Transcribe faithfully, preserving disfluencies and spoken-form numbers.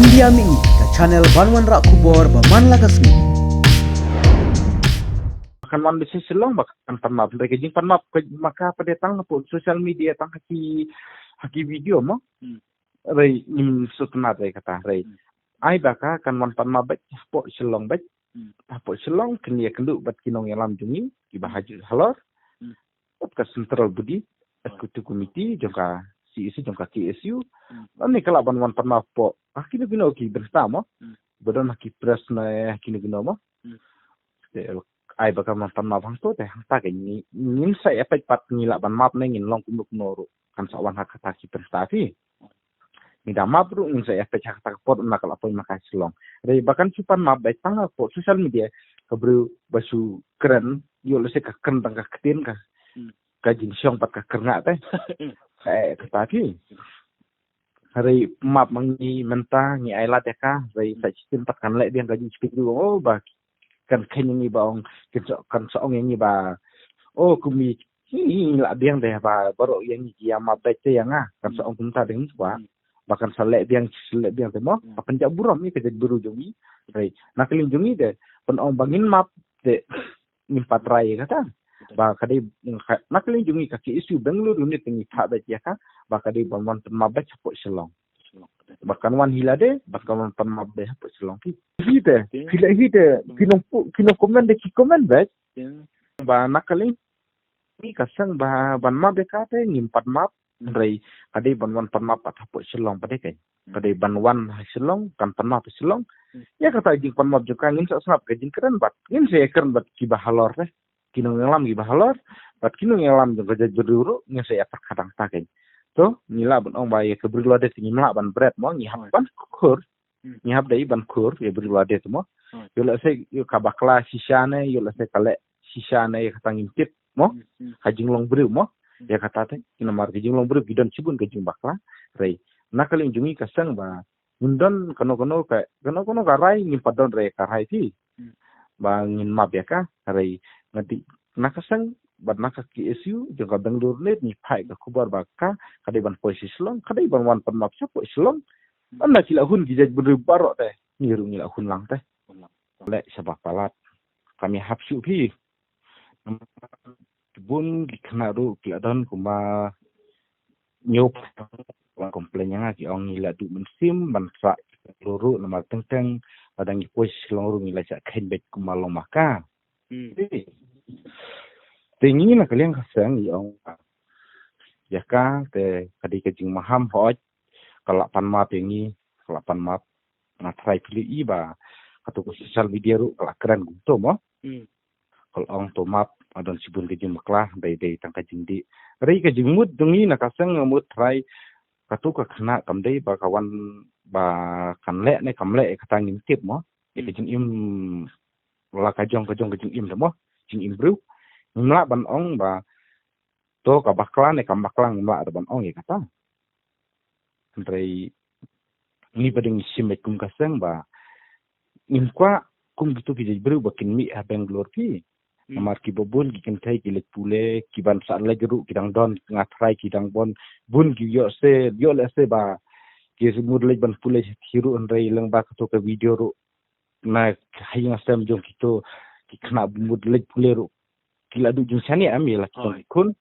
Ïa mih ka channel ban wanrah khubor ba man la ka sngi. Kan wan bisi Shillong ba kan pan map, hynrei ka jingpan map ka ma ka pat de tang hapoh social media, tang ha ki, ha ki video mo. Hmm. Hynrei ngim sngewtynnat hynrei kata hynrei. Hmm. Ai ba ka kan wan pan map beit hapoh Shillong beit. Hmm. Hapoh Shillong kin ïakynduh bad ki nongïalam jong ngi kiba ha ju halor. Hmm. Bad ka central body, executive committee jong ka C E C, jong ka K S U. Hmm. Lane ka lah ban wan pan map hapoh ha kino kino ki bynta mo. Hmm. Ba don ha ki press ne ha kino kino mo. Hmm. Te ai ba kan wan pan map hangto te hangta ka ngi, ngin sa ïa peit pat ngi lah ban map ne ngin long kumno kumno ruh. Kan sa wan ha kata ki bynta phi. Ngi da map ruh ngin sa ïa peit ha kata ka por na ka la poi ma ka Shillong. Hynrei ba kan shu pan map beit tang hapoh social media, ka briew ba shu kren, ïoh lehse ka kren tang ka ktien ka, hmm, ka jingshong pat ka kyrngah te. Ka, eh, kata phi. Hynrei map ma ngi mynta ngi ai lad ïa ka, hynrei sa shisien pat kan leh biang ka jingsheptieng ruh, oh, ba kan kheiñ ïa ngi ba ong, kan sa, kan sa ong ïa ngi ba, oh, kum ngi, ngi lah biang de ba baroh ïa ngi ki ïa map beit te ïa nga, kan sa ong kumta de, hmm, ba, hmm, ba kan sa leh biang, leh biang te mo, hmm, ba pynjah burom ïa ka jaitbynriew jong ngi. Hynrei na ka liang jong ngi de, pynong ba ngin map te, ngim pat rai ïa kata. Betul. Ba ka dei, na ka liang jong ngi ka K S U Bangalore unit te ngi phah beit ïa ka, ba ka dei ban wan pan map beit hapoh Shillong. Shillong, betul. Ba kan wan hi lade, ba kan wan pan map beit hapoh Shillong phi. Hi te, betul, phi leh hi te, hmm, ki nong pu-, ki nong comment de ki comment beit. Betul. Ba na ka liang ngi ka seng ba ban map ïa ka te ngim pat map. Hmm. Hynrei ka dei ban wan pan map pat hapoh Shillong pat de kai. Hmm. Ka dei ban wan ha Shillong, kan pan map ha Shillong. Hmm. Ïa kata jingpan map jong ka ngin sa sngap ka jingkren bad ngin sa ïa kren bad kiba halor te. Ki nongïalam kiba halor bad ki nongïalam jong ka jaitbynriew ruh ngin sa ïa pyrkhat hangta kai. To ngi lah ban ong ba ïa ka briew lade te ngim lah ban bret mo, ngi hap, hmm, ban khur. Hmm. Ngi hap dei ban khur ïa briew lade te mo. Hmm. Ïoh lehse ïa ka bakla shisha ne, ïoh lehse ka leh shisha ne, ïa kata ngim tip mo. Hmm, hmm. Ha jinglong briew mo. Hmm. Ïa kata te, namar ka jinglong briew ki don shibun ka jingbakla. Hynrei na ka liang jong ngi ka seng ba ngim don kano kano ka, kano kano ka rai, ngim pat don re ka rai phi. Hmm. Ba ngin map ïa ka, hynrei nga dei na ka seng bad na ka K S U jong ka Bangalore ne ngi phah ka khubor ba ka, ka dei ban poi sha Shillong, ka dei ban wan pan map shapoh Shillong. Hmm. Ynda ki la hun ki jaitbynriew baroh te, ngi ruh ngi la hun lang te. Hun lang. Leh shaba palat. Kam ïahap shuh phi. Bun ki khynnah ruh ki la don kumba ñiuh, la complain ïa nga, ki ong ngi la duh mynsiem ban sah ruh ruh namar teng teng lada ngi poi Shillong ruh ngi la shah kheiñ beit kumba long ma ka. Hmm. Te ngi na ka liang ka seng ngi ong ïa ka te ka dei ka jingmaham, hooid ka la pan map ïa ngi, ka la pan map. Nga tharai phi la i ba kato ka social media ruh ka la kren kumto mo. Hmm. Ka la ong to map, ka don shibun ka jingbakla, dei dei tang ka jingdih. Hynrei ka jingmut jong ngi na ka seng nga mut tharai kato ka khynnah kam dei ba ka wan ba kan leh ne kam leh, kata ngim tip mo. Ïa ka, hmm, jingim la ka jong ka jong ka jingim te mo. Jingim briew. Ngim lah ban ong ba to ka bakla ne kam bakla, ngim lah ban ong ïa kata. Hynrei ngi pat dang shim beit kum ka seng ba ngim kwah kum kito ki jaitbynriew ba kin mih ha Bangalore phi. Hmm. Namar kiba bun ki kynthei ki leit pule, ki ban sah leit ruh ki dang don, nga tharai ki dang bun, bun ki ïoh se, ïoh leh se ba ki mut leit ban pule hi ruh, hynrei leng ba kato ka video ruh na ha ïing ha sem jong kito ki khynnah ba mut leit pule ruh ki la duh jingshaniah em ïa la ki jong ki khun.